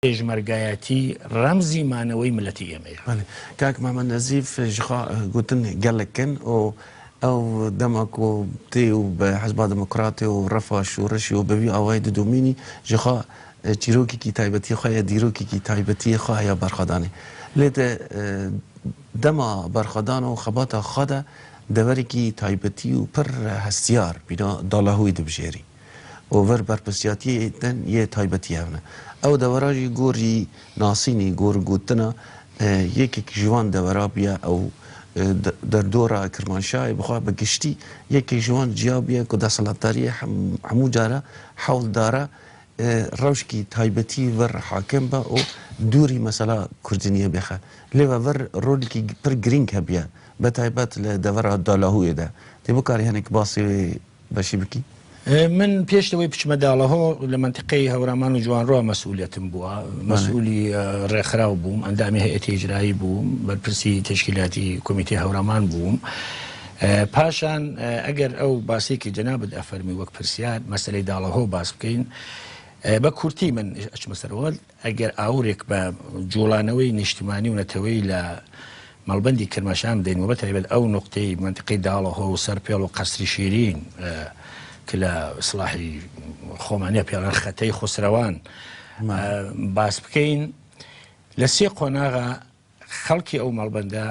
پێشمەرگایەتی ڕەمزی مانەوەی ملەتی ئێمەیە. بەڵێ کاک مامە نەزیف ji xwe gotin gelek in û ew dema ku tê û bi Hizba Demokratê û refa şoreşê û bi vî awayî didomînî ji xwe çîrokekî taybetî xwe ye dîrokekî taybetî xwe heye berxwedanê. Lê di dema berxwedan û xebata xwe de deverekî taybetî û pir hestiyar bîna dalahoyî dibijêrî. û vir berpirsiyatiyê din yê taybetî hevne. Ew devera jî gorî nasînî, gor gotina yekek ji wan devera bûye ew derdora Kirmanşahê bi xwe bi giştî yekek ji wan ciya bûye ku desthilatdariyê hemû cara hewl dara rewşkî taybetî vir hakim be û dûrî mesela kurdiniyê bêxe. Lê ve vir rolekî pir girîng hebûye bi taybet li devera Dalahûyê de. Tê bikarî hinek basê wê بەشی بکی؟ من پێش لەوەی بچمە داڵەهۆ لە مەنتیقەی هەورامان و جوانڕۆ مەسئولیەتم بووە، مەسئولی ڕێکخراو بووم، ئەندامی هەیئەتی ئیجرایی بووم، بەرپرسی تەشکیلاتی کۆمیتەی هەورامان بووم. پاشان ئەگەر ئەو باسەی کە جەنابت ئەفەرمی وەک پرسیار مەسەلەی داڵەهۆ باس بکەین، بە کورتی من ئەچمە سەرەوە. ئەگەر ئاورێک بە جوڵانەوەی نیشتمانی و نەتەوەیی لە مەڵبەندی کرماشان بدەین و بەتایبەت ئەو نوقتەی مەنتیقەی داڵەهۆ و سەرپێڵ و قەسری شیرین کە لە ئیسڵاحی خۆمانە پێڵێن خەتەی خوسرەوان باس بکەین لە سێ قۆناغا خەڵکی ئەو مەڵبەندە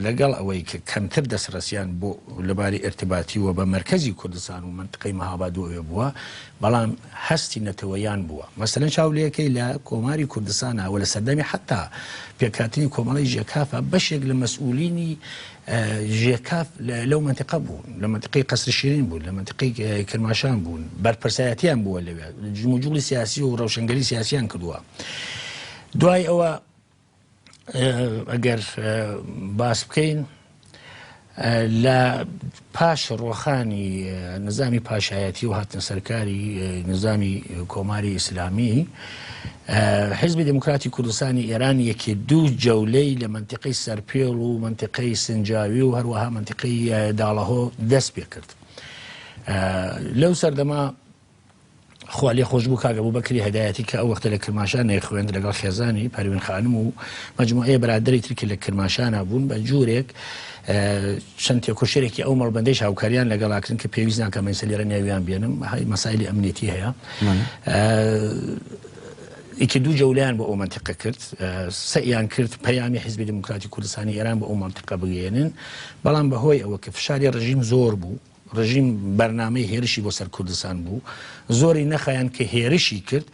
لەگەڵ ئەوەی کە کەمتر دەستڕەسیان بۆ لەباری ئیرتباتی و بە مەرکەزی کوردستان و مەنتقەی مەهاباد و ئەوێ بووە، بەڵام هەستی نەتەوەیان بووە. مەسەلەن چاو لێکەی لە کۆماری کوردستانا و لە سەردەمی حەتتا پێکهاتنی کۆمەڵەی ژێکافا بەشێک لە مەسئولینی ژێکاف لەو مەنتقە بوون، لە مەنتقەی قەسر شیرین بوون، لە مەنتقەی کرماشان بوون، بەرپرسایەتیان بووە لەوێ، جموجوڵی سیاسی و ڕەوشەنگەری سیاسیان کردووە. دوای ئەوە ئەگەر باس بکەین لە پاش ڕۆخانی نظامی پاشایەتی و هاتنە سەرکاری نظامی کۆماری ئیسلامی حزبی دموکراتی کوردستانی ئێران یەکێ دوو جەولەی لە منتیقی سەرپێڵ و منتیقەی سنجاوی و هەروەها منتیقەی داڵەهۆ دەست پێ کرد لەو سەردەما خوا لێ خۆش بوو کاک ئەبوبەکری هەدایەتی کە ئەو وەختە لە کرماشان ئەیخوێند لەگەڵ خێزانی پەروین خانم و مەجموعەیە برادەری تر کە لە کرماشانا بوون بە جورێک چەند تێکۆشەرێکی ئەو مەڵبەندەیش هاوکاریان لەگەڵا کردن کە پێویست ناکا من لێرە ناویان بێنم هەی مەسایلی ئەمنیەتی هەیە یەکی دوو جەولەیان بۆ ئەو مەنتیقە کرد سەیان کرد پەیامی حیزبی دموکراتی کوردستانی ئێران بۆ ئەو مەنتیقە بگەیەنن بەڵام بەهۆی ئەوە کە فشاری ڕژیم زۆر بوو ڕژیم بەرنامەی هێرشی بۆ سەر کوردستان بوو، زۆری نەخایاند کە هێرشی کرد،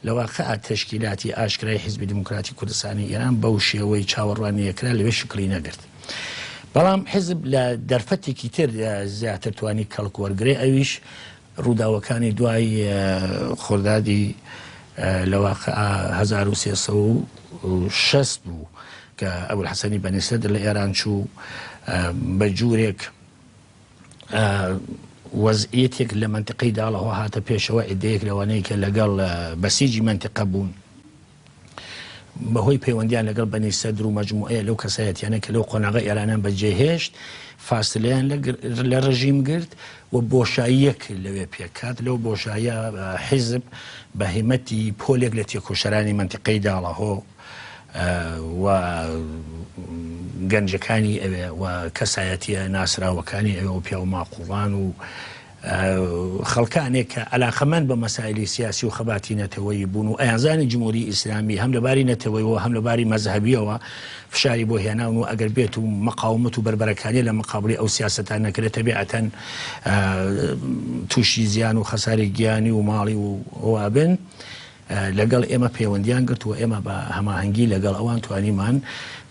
لە واقع تەشکیلاتی ئاشکرای حیزبی دیموکراتی کوردستانی ئێران بەو شێوەی چاوەڕوان نەکرا لەوێ شکڵی نەگرت. بەڵام حیزب لە دەرفەتێکی تر زیاتر توانی کەڵک وەرگرێ ئەویش ڕووداوەکانی دوای خۆردادی لە واقع 1360 بوو کە ئەبولحەسەنی بەنی سەدر لە ئێران چوو بە جورێک وەزعیەتێک لە مەنتیقەی داڵەهۆ هاتە پێشەوە، عیدەیەک لەوانەی کە لەگەڵ بەسیجی مەنتیقە بوون بەهۆی پەیوەندیان لەگەڵ بەنی سەدر و مەجموعەیە لەو کەسایەتیانە کە لەو قۆناغە ئێرانیان بەجێهێشت فاسلەیان لە ڕژیم گرت و بۆشاییەک لەوێ پێکهات لەو بۆشایە حیزب بە هیمەتی پۆلێک لە تێکۆشەرانی مەنتیقەی داڵەهۆ و گەنجەکانی ئەوێ و کەسایەتیە ناسراوەکانی ئەوێ و پیاو ماقوڵان و خەڵکانێک کە علاقەمەند بە مەسایلی سیاسی و خەباتی نەتەوەیی بوون و ئەیانزانی جمهوری ئیسلامی هەم لەباری نەتەوەیەوە هەم لەباری مەزهەبیەوە فشاری بۆ هێناون و ئەگەر بێت و مقاومەت و بەربەرەکانی لە مقابلی ئەو سیاسەتان نەکرێت تەبیعەتەن تووشی زیان و خەساری گیانی و ماڵی و وابن. لەگەڵ ئێمە پەیوەندیان گرت و ئێمە بە هەماهەنگی لەگەڵ ئەوان توانیمان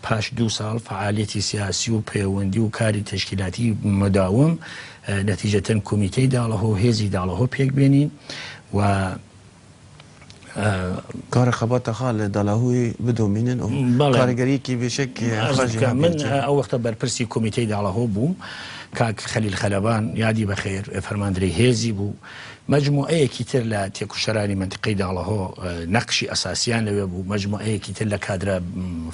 پاش دوو ساڵ فەعالیەتی سیاسی و پەیوەندی و کاری تەشکیلاتی مداوم نەتیجەتەن کومیتەی داڵەهۆ و هێزی داڵەهۆ پێک بێنین و کارە خەباتە خا لە داڵەهۆی بدۆمینن و کاریگەریەکی بێشک خا ژی من ئەو وەختە بەرپرسی کومیتەی داڵەهۆ بووم کاک خەلیل خەلەبان یادی بەخێر فەرماندەری هێزی بوو مەجموعەیەکی تر لە تێکوشەرانی مەنتیقەی داڵەهۆ نەقشی ئەساسیان لەوێ بوو، مەجموعەیەکی تر لە کادرە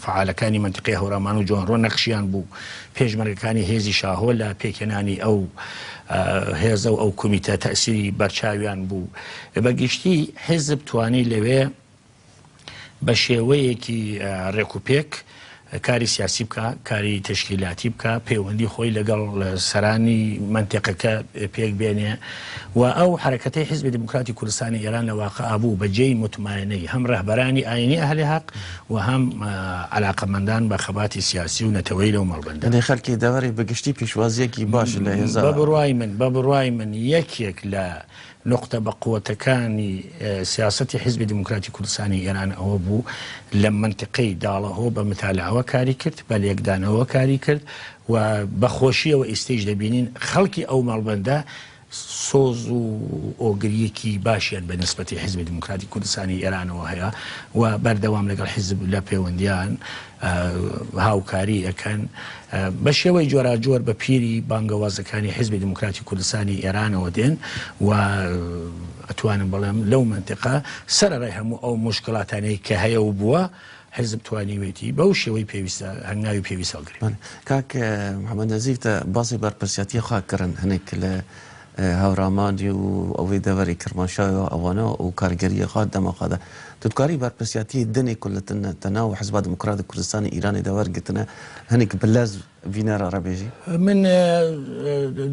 فەعالەکانی مەنتیقەی هەورامان و جوانڕۆ نەقشیان بوو، پێشمەرگەکانی هێزی شاهۆ لە پێکهێنانی ئەو هێزە و ئەو کومیتە تەئسیری بەرچاویان بوو. بە گشتی حیزب توانی لەوێ. بە شێوەیەکی ڕێکوپێک کاری سیاسی بکا، کاری تەشکیلاتی بکا، پەیوەندی خۆی لەگەڵ سەرانی مەنتیقەکە پێک بێنێ و ئەو حەرەکەتەی حیزبی دێموکراتی کوردستانی ئێران لە واقعا بوو بە جێی متمانەی هەم ڕەهبەرانی ئایینی ئەهلی حەق و هەم عەلاقەمەندان بە خەباتی سیاسی و نەتەوەیی لەو مەڵبەندە. یانی خەلکی دەڤەری بە گشتی پێشوازییەکی باش لە هێزە. بە بڕوای من، بە بڕوای من یەکێک لە نوقتە بەقوەتەکانی سیاسەتی حیزبی دیموکراتی کوردستانی ئێران ئەوە بوو لە مەنتیقەی داڵەهۆ بە متالعەوە کاری کرد، بە لێکدانەوە کاری کرد و بە خۆشییەوە ئیستەیش دەبینین خەڵکی ئەو مەڵبەندە سۆز و ئۆگرییەکی باشیان بە نیسبەتی حیزبی دیموکراتی کوردستانی ئێرانەوە هەیە و بەردەوام لەگەڵ حیزب لە پێوەندیان. هاوکاری ئەکەن بە شێوەی جۆراجۆر بە پیری بانگەوازەکانی حیزبی دێموکراتی کوردستانی ئێرانەوە دێن و ئەتوانم بڵێم لەو مەنتیقە سەرەڕای هەموو ئەو موشکڵاتانەی کە هەیە و بووە حیزب توانیوێتی بەو شێوەی پێویستە هەنگاوی پێویست هەڵگرێت. کاک محەممەد نەزیف تە باسی بەرپرسیاتیی خا کردن هەنێک لە هەورامانی و ئەوەی دەڤەری کرمانشاهی و ئەوانە و کارگەریی خا دەما خا دە تو دکاری بەرپرسیاتیی دنێ کو لە تەناو حزبا دموکرات کوردستانی ئیرانێ دە وەرگرتنە هەنێک bi lez vînera re bêjî؟ من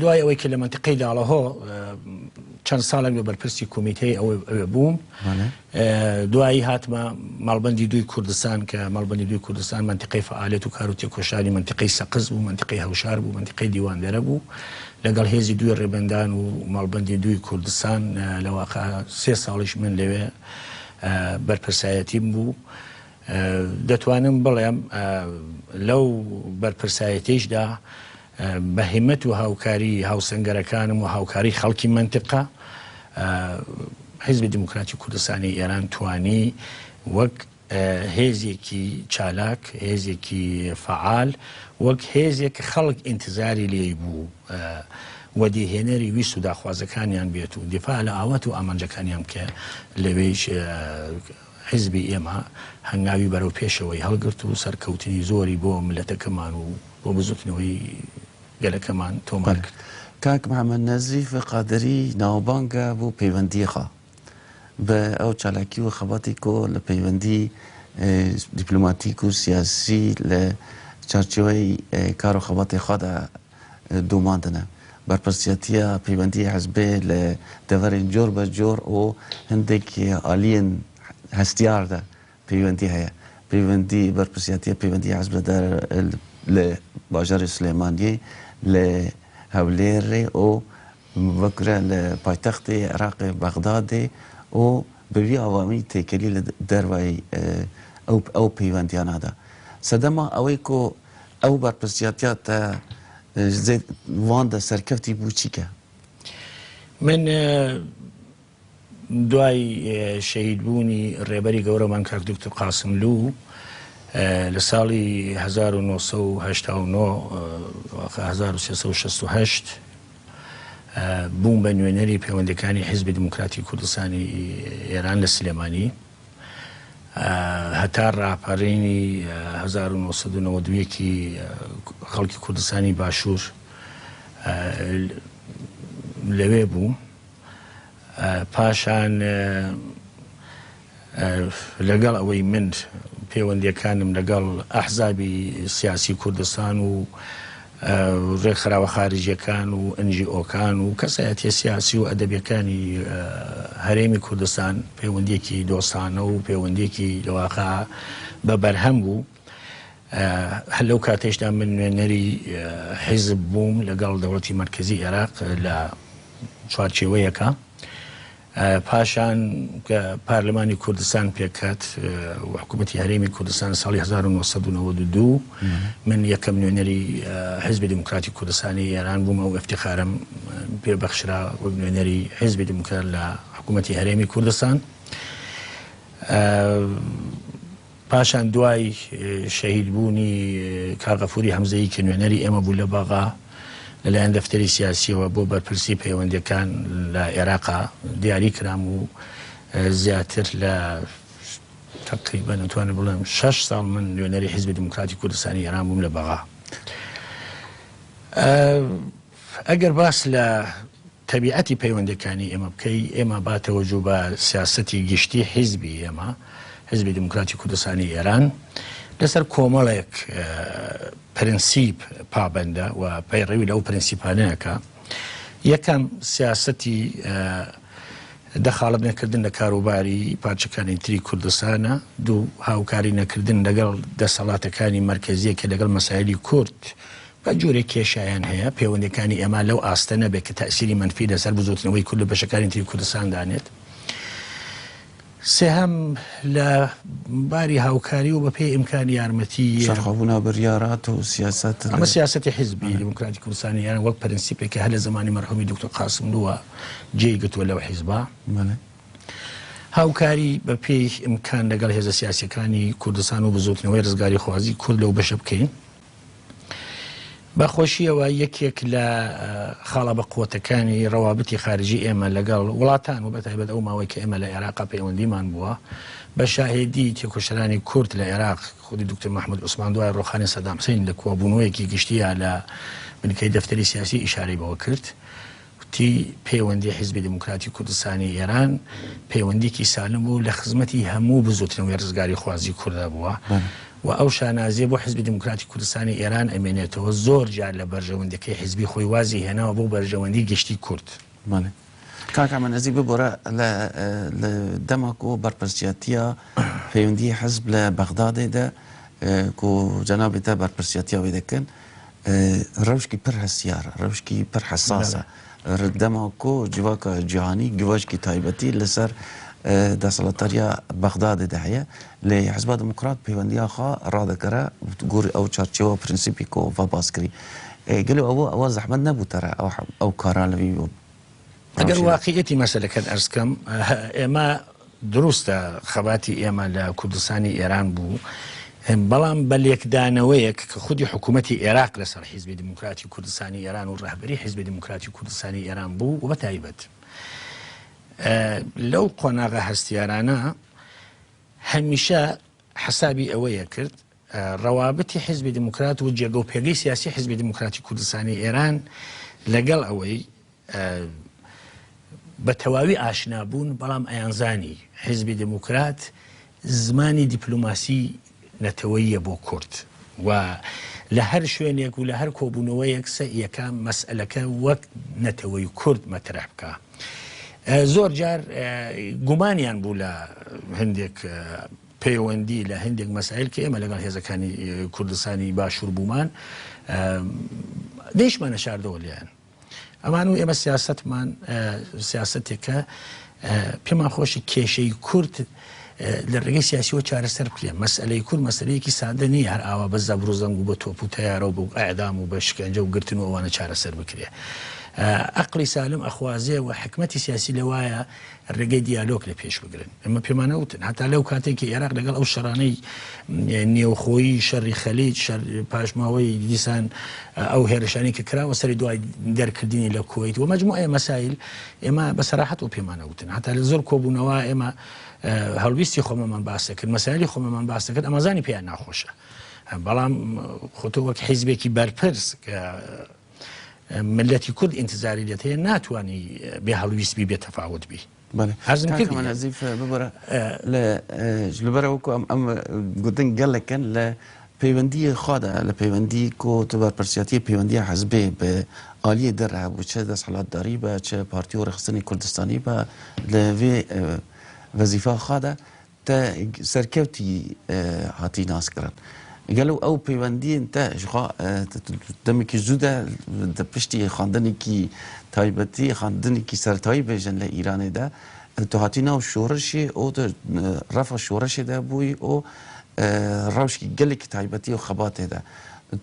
دوای ئەوەی کە لە مەنتیقەی داڵەهۆ چەند ساڵێک بە بەرپرسی کۆمیتەی ئەوێ بووم دوایی هاتمە مەڵبەندی دووی کوردستان کە مەڵبەندی دووی کوردستان مەنتیقەی فەعالێت و کار و تێکۆشانی مەنتیقەی سەقز بوو مەنتیقەی هەوشار بوو مەنتیقەی دیواندەرە بوو لەگەڵ هێزی دووی ڕێبەندان و مەڵبەندی دووی کوردستان لە واقع سێ ساڵیش من لەوێ بەرپرسایەتیم بوو دەتوانم بڵێم لەو بەرپرسایەتیشدا بە هیمەت و هاوکاری هاوسەنگەرەکانم و هاوکاری خەڵکی مەنتقە حیزبی دیموکراتی کوردستانی ئێران توانی وەک هێزێکی چالاک، هێزێکی فەعال، وەک هێزێک کە خەڵک ئینتزاری لێی بوو وەدیهێنەری ویست و داخوازەکانیان بێت و دیفاع لە ئاوات و ئامانجەکانیان بکە لەوێیش حیزبی ئێمە هەنگاوی بەرەو پێشەوەی هەڵگرت و سەرکەوتنی زۆری بۆ میللەتەکەمان و بۆ بزوتنەوەی گەلەکەمان تۆمار کرد. کاک محەمەد نەزیف قادری ناوبانگە بۆ پەیوەندی خا بە ئەو چالاکی و خەباتی کۆ لە پەیوەندی دیپلۆماتیک و سیاسی لە چارچێوەی کار و خەباتی خوادا دۆماندنە. بەرپرسیەتیە پەیوەندی حزبێ لە دەڤەرên جۆر بە جۆر و هەندێک ئالیên هەستیاردا پەیوەندی هەیە. پەیوەندی بەرپرسیەتیە پەیوەندی حزب لە باژارê سلێمانیێ لە هەولێرێ و وەکرە لە پایتەختێ عێراقێ بەغدادێ و بە وی ئاواوی تێکەلی لە دەروای ئەو ئەو پەیوەندیانادا. سەدەما ئەوەی کۆ ئەو بەرپرسیاتیا تە وان دە سەرکەفتی بوو چیکە؟ من دوای شەهید بوونی ڕێبەری گەورەمان کاک دوکتور قاسملوو لە ساڵی 1989 1368 بووم بە نوێنەری پەیوەندەکانی حیزبی دیموکراتی کوردستانی ئێران لە سلێمانی هەتا ڕاپەڕینی 1991 خەڵکی کوردستانی باشوور لەوێ بووم. پاشان لەگەڵ ئەوەی من پەیوەندیەکانم لەگەڵ ئەحزابی سیاسی کوردستان و ڕێکخراوە خارجیەکان و ئەنجیئۆکان و کەسایەتیە سیاسی و ئەدەبیەکانی هەرێمی کوردستان پەیوەندیەکی دۆستانە و پەیوەندیەکی لەواقع بە بەرهەم بوو. هەر لەو کاتەیشدا من نوێنەری حیزب بووم لەگەڵ دەوڵەتی مەرکەزی ئێراق لە چوارچێوەیەکە. پاشان کە پارلمانی کوردستان پێکهات و حکوومەتی هەرێمی کوردستان ساڵی 1992 من یەکەم نوێنەری حیزبی دیموکراتی کوردستانی ئێران بووم ئەو ئفتخارم پێبەخشرا وەک نوێنەری حیزبی دیموکرات لە حکوومەتی هەرێمی کوردستان. پاشان دوای شەهید بوونی کاک غەفوری هەمزەیی کە نوێنەری ئێمە بوو لە بەغا لەلایەن دەفتەری سیاسیەوە بۆ بەرپرسی پەیوەندیەکان لە ئێراقا دیاری کرام و زیاتر لە تقریبا ئەتوانم بڵێم شەش ساڵ من نوێنەری حیزبی دیموکراتی کوردستانی ئێران بووم لە بەغا. ئەگەر باس لە تەبیعەتی پەیوەندیەکانی ئێمە بکەی، ئێمە با تەوەجو بە سیاسەتی گشتی حیزبی ئێمە حیزبی دیموکراتی کوردستانی ئێران لەسەر کۆمەڵێک پرنسیپ پابەندە و پەیڕەوی لەو پرنسیپانەیەکە. یەکەم سیاسەتی دەخاڵەت نەکردن لە کاروباری پارچەکانی تری کوردستانە، دوو هاوکاری نەکردن لەگەڵ دەسەڵاتەکانی مەرکەزیە کە لەگەڵ مەسایلی کورد بە جۆرێک کێشایان هەیە، پەیوەندیەکانی ئێمە لەو ئاستە نەبێت کە تەئسیری مەنفی لەسەر بزوتنەوەی کورد لە بەشەکانی تری کوردستان دانێت. سێهەم، لە باری هاوکاری و بەپێی ئیمکان یارمەتی. سەرخۆبوونا بریارات و سیاسەت لە. ئەمە سیاسەتی حیزبی دیموکراتی کوردستانی ئێران وەک پرنسیپێک کە هەر لە زەمانی مەرحومی دوکتور قاسملووە جێی گرتووە لەو حیزبە. بەڵێ. هاوکاری بە پێی ئیمکان لەگەڵ هێزە سیاسیەکانی کوردستان و بزووتنەوەی ڕزگاریخوازی کورد لەو بەشە بکەین. بە خۆشییەوە یەکێک لە خاڵە بەقوەتەکانی ڕەوابتی خارجی ئێمە لەگەڵ وڵاتان و بەتایبەت ئەو ماوەی کە ئێمە لە عێراقا پەیوەندیمان بووە بە شاهێدی تێکۆشەرانی کورد لە عێراق خودی دکتۆر مەحمود عوسمان دوای ڕۆخانی سەدام حسین لە کۆبوونەوەیەکی گشتییا لە بنکەی دەفتەری سیاسی ئیشارەی بەوە کرد وتی، پەیوەندی حیزبی دێموکراتی کوردستانی ئێران پەیوەندییەکی سالم بوو لە خزمەتی هەموو بزووتنەوەی ڕزگاریخوازی کورددا بووە و ئەو شانازییە بۆ حیزبی دێموکراتی کوردستانی ئێران ئەمێنێتەوە، زۆر جار لە بەرژەوەندییەکەی حیزبی خۆی وازی هێناوە بۆ بەرژەوەندی گشتی کورد. بەڵێ کاک ئەحمەد نەزیف ببورە لە لە دەما کو بەرپرسیاتیا پەیوەندی حزب لە بەغدادێ دە کو جەنابێ تە بەرپرسیاتیا وێ دەکن رەوشکی پر هەستیارە، رەوشکی پر حەساسە. دەما کو جڤاکا جیهانی گڤاجکی تایبەتی li ser دەسەڵاتداریya Bexdadê de heye lê Hizba Demokrat pêwendiya xwe radikire gorî ew çarçewa prensîpî ku va bas kirî. Gelo ew ewa zehmet nebû te re ew kara li vî ئەگەر واقیعەتی مەسەلەکەت ئەرز کەم ئێمە دروستە خەباتی ئێمە لە کوردستانی ئێران بوو بەڵام بە لێکدانەوەیەک کە خودی حکوومەتی عێراق لەسەر حیزبی دیموکراتی کوردستانی ئێران و ڕەهبەری حیزبی دیموکراتی کوردستانی ئێران بوو و بە تایبەت لەو قۆناغە هەستیارانە هەمیشە حەسابی ئەوەیە کرد ڕەوابتی حیزبی دیموکرات و جێگە و پێگەی سیاسی حیزبی دیموکراتی کوردستانی ئێران لەگەڵ ئەوەی بە تەواوی ئاشنا بوون، بەڵام ئەیانزانی حیزبی دێموکرات زمانی دیپلۆماسی نەتەوەییە بۆ کورد و لە هەر شوێنێک و لە هەر کۆبوونەوەیەک سەیەکە مەسئەلەکە وەک نەتەوەی کورد مەترەح بکا. زۆر جار گومانیان بوو لە هەندێک پەیوەندی لە هەندێک مەسایل کە ئێمە لەگەڵ هێزەکانی کوردستانی باشوور بوومان نەیشمانە شاردەوە لێیان. ئەمان و ئێمە سیاسەتمان سیاسەتێکە پێمان خۆشی کێشەی کورد لە ڕێگەی سیاسیەوە چارەسەر بکرێ مەسئلەی کورد مەسلەیەکی سادە نییە هەر ئاوا بە زەبر و زەنگ و بە تۆپ و تەیارە و بە ئەعدام و بە شکەنجە و گرتن و ئەوانە چارەسەر بکرێ ئەقلی سالم ئەخوازێ و حکمەتی سیاسی لەوایە ڕێگەی دیالۆگ لە پێش بگرن. ئێمە پێمان نەوتن هەتا لەو کاتێک کە ئێراق لەگەڵ ئەو شەڕانەی نێوخۆیی شەڕی خەلیج شەر پاشماوەی دیسان ئەو هێرشانی کە کراوە سەری دوای دەرکردنی لە کوەیت و مەجموعەیە مەسایل ئێمە بە سەراحەت و پێمان نەوتن هەتا لە زۆر کۆبوونەوە ئێمە هەڵویستی خۆمەمان باس دەکرد مەسایلی خۆمەمان باس دەکرد ئەمەزانی پێیان ناخۆشە بەڵام خۆتۆ وەک حیزبێکی بەرپرس کە ملەتی کورد ئینتزاری لێت هەیە ناتوانی بێ هەڵویست بی بێ تەفاوت بی. بەڵێ عەرزم کاک کردی ئەمەن ئەزیف ببورە لە لەبەر وەکو ئەم ئەم گوتن گەلەکەن لە پەیوەندی خوادا لە پەیوەندی کۆ تو بەرپرسیاتی پەیوەندی حزبێ بە ئالیە دەر هەبوو چ دەسەڵاتداری بە چ پارتی و ڕێکخستنی کوردستانی بە لە وێ وەزیفا خوادا Te serkewtî hatî naskirin. Gelo ew peywendiyên te ji xwe demekî zû de di piştî xwendinekî taybetî, xwendinekî seretayî bêjin li Îranê de tu hatî nav şoreşê û tu refa şoreşê de bûyî û rewşekî gelekî taybetî û xebatê de.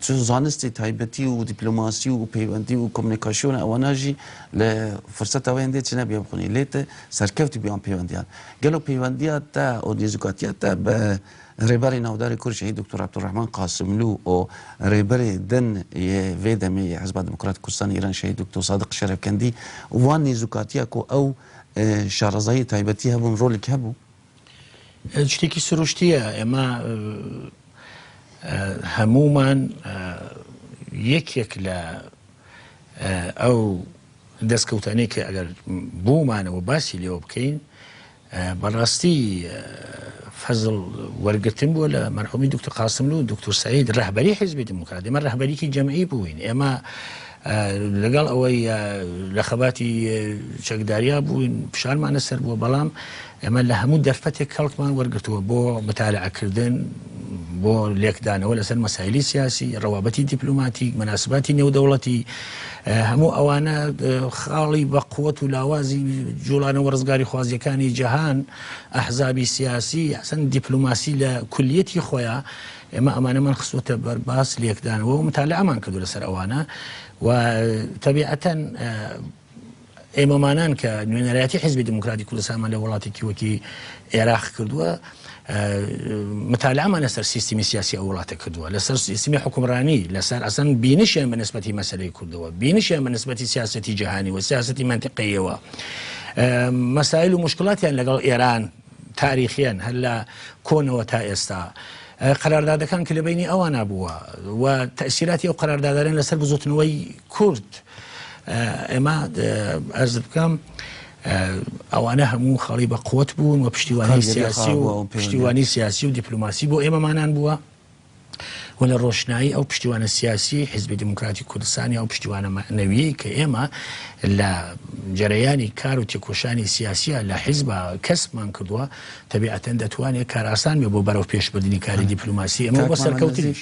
Tu zanistê taybetî û dîplomasî û peywendî û komunîkasyona ewana jî li firseta wê hindê çinebûye bixwînî lê tu serkewtî bûyî wan peywendiyan. Gelo peywendiya te û nêzîkatiya te bi Rêberê Navdarê Kurd Şehîd Doktor Ebdulrehman Qasimlû û rêberê din yê vê demê yê Hizba Demokrat Kurdistanê Îran Şehîd Doktor Sadiq Şerefkendî wan nêzîkatiya ku ew şarezayiyê taybetî hebûn rolek hebû? شتێکی سروشتییە ئێمە هەموومان یەکێک لە ئەو دەستکەوتانەی کە ئەگەر بوومانەوە باسی لێوە بکەین بەڕاستی فەزڵ وەرگرتن بووە لە مەرحومی دکتور قاسملوو و دکتور سەعید ڕەهبەری حیزبی دیموکرات. ئێمە ڕەهبەریکی جەمعی بووین. ئێمە لەگەڵ ئەوەی لە خەباتی چەکداریا بووین فشارمان لەسەر بووە، بەڵام ئێمە لە هەموو دەرفەتێک کەڵکمان وەرگرتووە بۆ متالعەکردن، بۆ لێکدانەوە لەسەر مەسایلی سیاسی، ڕەوابەتی دیپلۆماتیک، مەناسباتی نێودەوڵەتی، هەموو ئەوانە خاڵی بە قوت و لاوازی جوڵانەوە ڕزگاریخوازیەکانی جەهان، ئەحزابی سیاسی، ئەسەن دیپلۆماسی لە کولیەتی خۆیا، ئێمە ئەمانەمان خستووەتە بەر باس، لێکدانەوە و متالعەمان کردووە لەسەر ئەوانە و تەبیعەتەن ئێمەمانان کە نوێنەرایەتی حیزبی دموکراتی کوردستانمان لە وڵاتێکی وەکی عێراق کردووە متالعەمان لەسەر سیستمی سیاسی ئەو وڵاتە کردووە لەسەر سیستمی حکومڕانی لەسەر ئەسەن بینشیان بە نسبەتی مەسلەی کوردەوە بینشیان بە نسبەتی سیاسەتی جیهانی و سیاسەتی مەنتیقەیەوە مەسایل و مشکلاتیان لەگەڵ ئێران تاریخیان هەر لە کۆنەوە تا ئێستا قەراردادەکان کە لە بینی ئەوانە بووە و تەسیراتی ئەو قەراردادانە لەسەر بزوتنەوەی کورد ئێمە ئەرز بکەم ئەوانە هەموو خاڵی بە قوت بوون و پشتیوانی سیاسی و پشتیوانی سیاسی و دیپلۆماسی بۆ ئێمەمانان بووە و لە ڕۆشنایی ئەو پشتیوانە سیاسی حیزبی دیموکراتی کوردستانی ئەو پشتیوانە مەعنەویەی کە ئێمە لە جەرەیانی کار و تێکۆشانی سیاسیە لە حیزبا کەسبمان کردووە تەبیعەتەن دەتوانێت کارئاسان بێ بۆ بەرەو پێشبردنی کاری دیپلۆماسی ئێمە بۆ سەرکەوتنیش.